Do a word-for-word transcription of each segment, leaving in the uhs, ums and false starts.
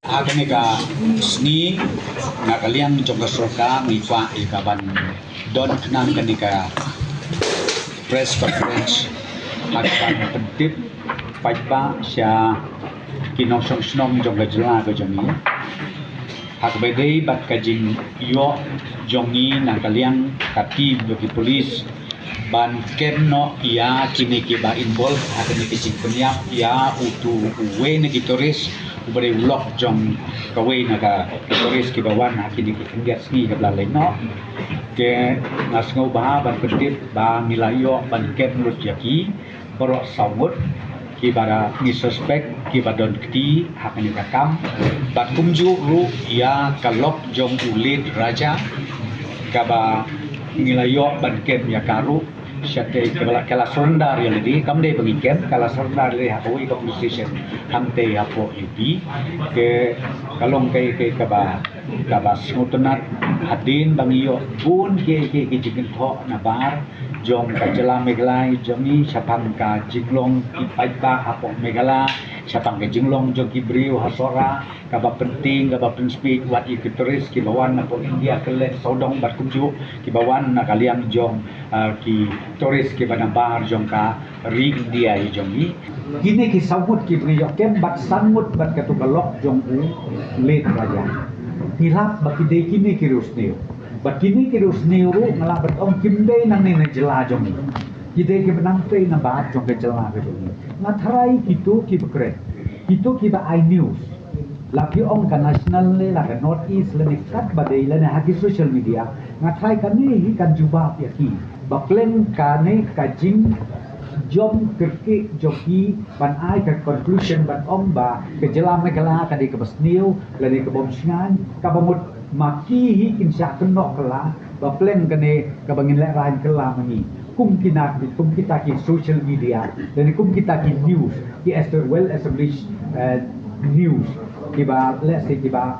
Ha kane ka sngi, na ka liang jong ka sorkar, ngi kwah ïa ka ban don khnang kane ka press conference ha ka ban pyntip paidbah sha ki nongshong shnong jong ka jylla ka jong ngi. Ha kaba dei bad ka jingïoh jong ngi na ka liang ka team jong ki police ban kem noh ïa kine kiba involve ha kane ka jingpynïap ïa utu uwei na ki tourist uba dei u lok jong kawei na ka tourist kiba wan ha kine ki khyndiat sngi kaba la leit noh. Te nga sngewbha ban pyntip ba ngi la ïoh ban kem lut ïa ki baroh saw ngut kiba ngi suspect kiba don kti ha kane ka kam. Bad kumjuh ruh ïa ka lok jong u Late Raja kaba ngi la ïoh ban kem ïa ka ruh. Shatei kaba la, ka la surrender ïa lade, kam dei ba ngi kem, ka la surrender ïa lade ha kawei ka police station hangtei hapoh U P. Te ka long kaei kaei kaba, kaba sngewtynnat hadien ba ngi ïoh bun kiei kiei ki jingkynthoh nabar jong ka jylla Meghalaya jong ngi shaphang ka jinglong ki paidbah hapoh Meghalaya, shaphang ka jinglong jong ki briew ha Sohra, kaba pyntieng, kaba pynspih wat ïa ki tourist kiba wan napoh India, kylleng sawdong bad kumjuh kiba wan na ka liang jong, ah, ki tourist kiba nabar jong ka ri India hi jong ngi. Kine ki saw ngut kiba ngi ïoh kem bad san ngut bad katu ka lok jong u Late Raja. Ngi lap ba ki dei kine ki riewsniew. Bad kine ki riewsniew ruh nga lah ban ong kim dei nangne na jylla jong ngi. Ki dei kiba nang trei nabar jong ka jylla ka jong ngi. Nga tharai kito kiba kren, kito kiba ai news, la ki ong ka national ne, la ka North East lane katba dei lane ha ki social media, nga tharai kane hi kan jubab ïa ki. Ba pleng kane ka jingjom kyrkieh jong ki ban ai ka conclusion ban ong ba ka jylla Meghalaya ka dei kaba sniew lane ka bym shngaiñ, kaba mut ma ki hi kin shah kynnoh kylla, ba pleng kane kaba ngin lehraiñ kylla ma ngi. Kum kine, kum kita ki social media lane kum kita ki news, ki esta-, well established, eh, news kiba, let's say, kiba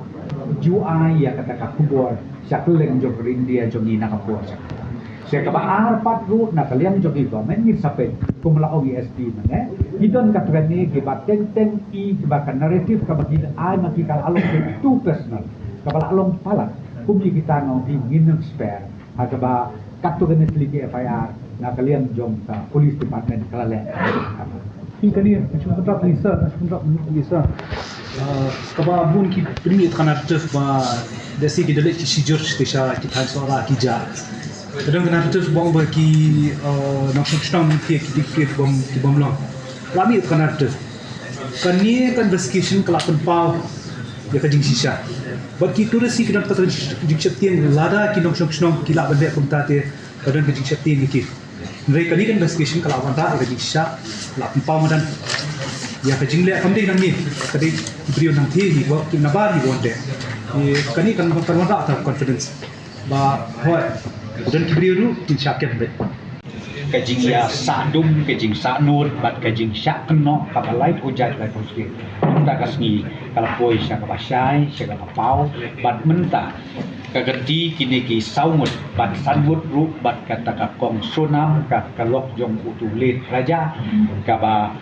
ju ai ïa kata ka khubor sha kylleng jong ka ri India jong ngi na ka por sha kata. Sha kaba ar pat ruh na ka liang jong ngi government ngin sa peit kum la ong i S P mynne. Ki don katto katne kiba teng teng i kiba ka narrative kaba ki ai ma ki ka la long too personal, kaba la long palat. Kum ïa kita nga ong ngin ym spare ha kaba katto katne tylli ki F I R na ka liang jong ka police department ka la leh. Phi kane, nga shu pynrap ni sir, nga shu pynrap ni sir. Ah, kaba bun ki briew ïa ka narrative ba da shi ki da leit ki shijur te sha ki thaiñ Sohra ki ja. Ka don ka narrative ba ong ba ki, ah, nongshong shnong ki, ki, ki, ki bym, ki bym long. La mih ïa ka narrative. Kane ka investigation ka la pynpaw ïa ka jingshisha. Bad ki tourist ki don ka jingsheptieng lada ki nongshong shnong ki lah ban leh kumta te ka don ka jingsheptieng ïa ki. Hynrei kane ka investigation ka la wanrah ïa ka jingshisha, la pynpaw madan. Ïa ka jingleh kam dei nangne, ka dei ki briew nangtei hi, ki nabar hi wan te. Ïa kane kan, kan wanrah ta confidence ba hooid, u don ki briew ruh kin shah kem beit. Ka jingïasahdum, ka jingsahnud bad ka jingshah kynnoh kaba lai phew jait lai phew skhem. Mynta ka sngi ka la poi sha kaba shai, sha kaba paw, bad mynta ka kynti kine ki saw ngut bad san ngut ruh bad kata ka kong Sonam, ka, ka lok jong utu u Late Raja, kaba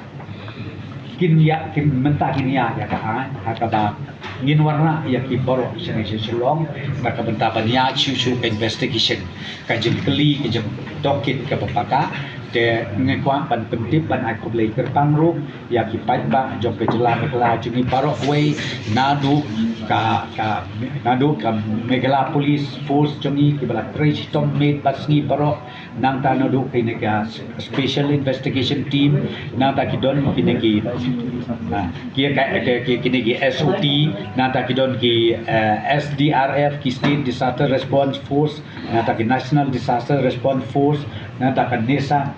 kin ïa, kin mynta kin ïa, ïa ka ai, ha kaba ngin wanrah ïa ki baroh sha ngi sha Shillong, na ka bynta ban ïa shu shu ka investigation, ka jingkylli, ka jingtohkit kaba paka. Te nga kwah ban pyntip ban ai khublei kyrpang ruh ïa ki paidbah jong ka jylla Meghalaya jong ngi baroh kawei, naduh ka, ka, naduh ka Meghalaya Police Force jong ngi kiba la trei shitom miet bad sngi baroh, nangta naduh kine ka Special Investigation Team, nangta ki don kine ki, ah, ki, ka, ki, ki, kine ki S O T, nangta ki don ki, eh, S D R F, ki State Disaster Response Force, nangta ki National Disaster Response Force, nangta ka NESA,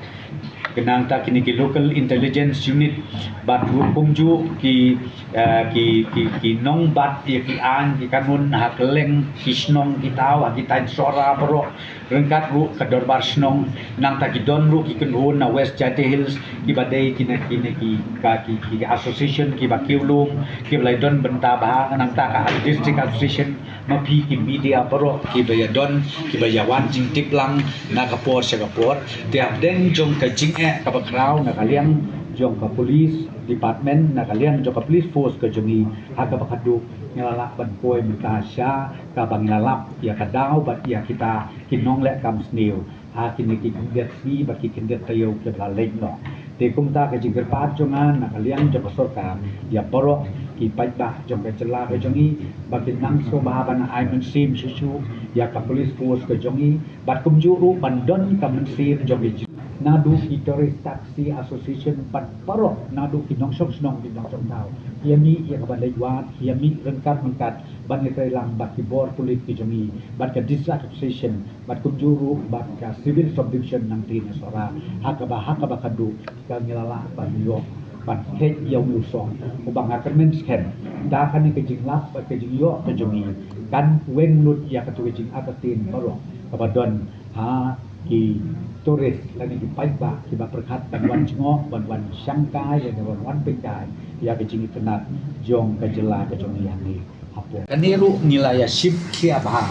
nangta kine ki Local Intelligence Unit, bad ruh kumjuh ki, eh, ki, ki, ki nongbat ïa ki aiñ ki kanun ha kylleng ki shnong ki thaw ha ki thaiñ Sohra baroh, ryngkat ruh ka dorbar shnong, nangta ki don ruh ki kynhun na West Jaintia Hills kiba dei kine, kine ki, ka, ki, ki association kiba kiew lum, kiba la don bynta bha, nangta ka district association, ma phi ki media baroh kiba ïa don, kiba ïa wan jingtip lang na ka por sha ka por. Te hapdeng jong ka jingeh kaba khraw na ka liang jong ka police department, na ka liang jong ka police force ka jong ngi, ha kaba khatduh ngi la lah ban poi mynta sha kaba ngi la lap ïa ka daw bad ïa kita ki nongleh kam sniew ha kine ki khyndiat sngi bad ki khyndiat taïew kiba la leit noh. Te kumta ka jingkyrpad jong nga na ka liang jong ka sorkar ïa baroh ki paidbah jong ka jylla ka jong ngi ba kin nang sngewbha ban ai mynsiem shuh shuh ïa ka police force ka jong ngi, bad kumjuh ruh ban don ka mynsiem jong ngi, naduh ki Tourist Taxi Association bad baroh naduh ki nongshong shnong ki nongshong thaw, ïa mih ïa kaba leit wad, ïa mih ryngkat ryngkat ban ïatrei lang bad ki bor pulit ki jong ngi bad ka District Association bad kumjuh ruh bad ka Civil Subdivision Nangtei ne Sohra, ha kaba, ha kaba khatduh ka ngi la lah ban ïoh ban kheit ïa u song uba nga kyrmen skhem da kane ka jinglap bad ka jingïoh ka jong ngi kan weng lut ïa katu ka jingartatien baroh kaba don ha ki tourist lane ki paidbah kiba pyrkhat ban wan jngoh, ban wan shangkai lane ban wan pynkai ïa ka jingitynnad jong ka jylla ka jong ngi hangne. Hapoh kane ruh ngi la ïa shim khia bha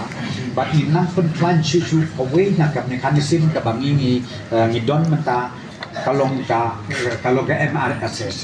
bad ngi nang pynkhlaiñ shuh shuh kawei na ka mechanism kaba ngi, ngi, eh, ngi don mynta, ka long ka, ka long ka M R S S.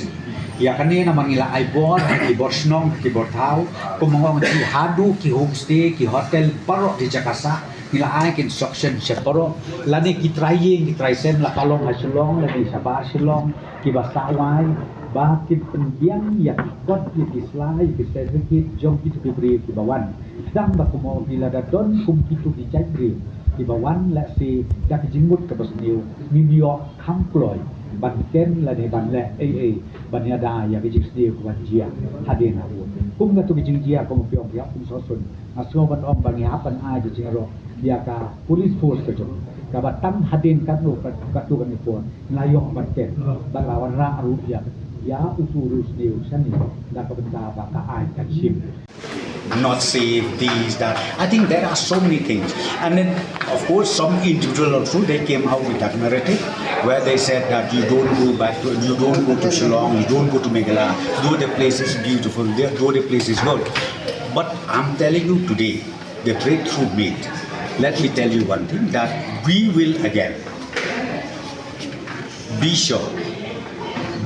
Ïa kane namar ngi la ai bor ha ki bor shnong, ki bor thaw, kum nga ong, ki haduh ki homestay, ki hotel baroh, ki jaka sah, ngi la ai ki instruction sha baroh, lane ki trai ïing ki trai sem, la ka long ha Shillong lane shabar Shillong, kiba sah wai, ba kin pynbiang ïa ki kot, ïa ki sla, ïa ki certificate jong kito ki briew kiba wan. Tang ba kumno, ki la da don kum kito ki jait briew kiba wan lehse da ka jingmut kaba sniew, ngim ïoh kham kloi ban kem lane ban leh ei ei ban ïada ïa ka jingsniew kaba jia hadien habud. Kum katu ka jingjia, kum u Pyong Pyong, kum Sosun, nga sngew ban ong ba ngi hap ban ai ka jingïaroh ïa ka police force ka jong ngi kaba tang hadien katno, kat, katno kane por ngi la ïoh ban kem bad la wanrah ruh ïa, ïa utu u riewsniew shane da ka bynta ba ka aiñ kan shim. Not safe, these, that. I think there are so many things. And then, of course, some individual also, they came out with that narrative where they said that you don't go back to, you don't go to Shillong, you don't go to Meghalaya, though the place is beautiful, there, though the place is good. But I'm telling you today, the breakthrough made. Let me tell you one thing, that we will again be sure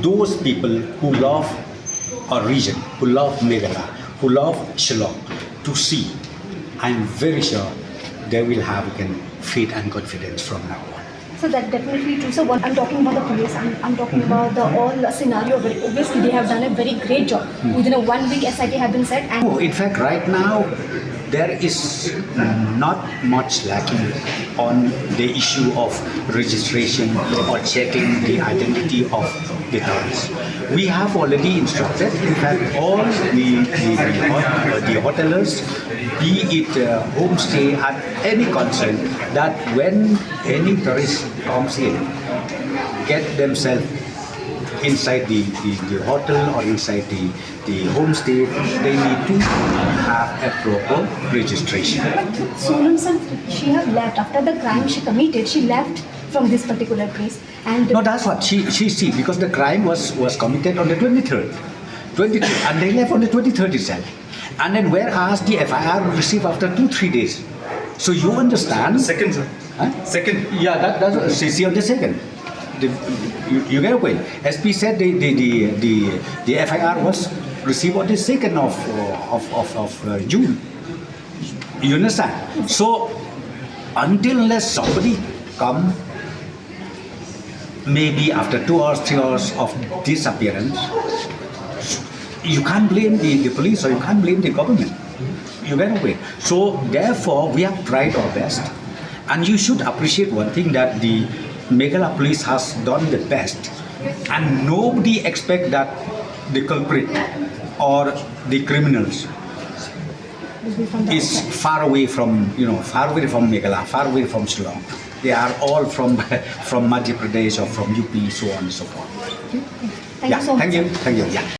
those people who love our region, who love Meghalaya, who love Shillong, to see, I'm very sure they will have again faith and confidence from now on. So that definitely true. So what I'm talking about the police, I'm, I'm talking about the all scenario. Very obviously, they have done a very great job. Within a one week, S I T have been set, and Oh, in fact, right now, there is not much lacking on the issue of registration or checking the identity of the tourists. We have already instructed, in fact, all the, the, the, hot- uh, the hotelers, be it uh, homestay, at any concern, that when any tourist comes in, get themselves inside the, the, the hotel or inside the, the homestay, they need to have a proper registration. But Sonam sir, she have left after the crime she committed. She left from this particular place, and No, that's what she, she see, because the crime was, was committed on the twenty-third. twenty-third, and they left on the twenty-third itself. And then whereas the F I R was received after two, three days. So you understand? Second, sir. Huh? Second. Yeah, that, that's what, see, see on the second. The, you, you get a point. S P said the, the, the, the, the F I R was received on the second of, uh, of, of, of uh, June. You understand? So, until unless somebody come, maybe after two hours, three hours of disappearance, you can't blame the, the police or you can't blame the government. You get away. So, therefore, we have tried our best. And you should appreciate one thing, that the Meghalaya police has done the best. And nobody expect that the culprit or the criminals Will be from the is outside. Far away from, you know, far away from Meghalaya, far away from Shillong. They are all from from Madhya Pradesh or from U P, so on and so forth. Thank Yeah, you so thank much. You, thank you. Yeah.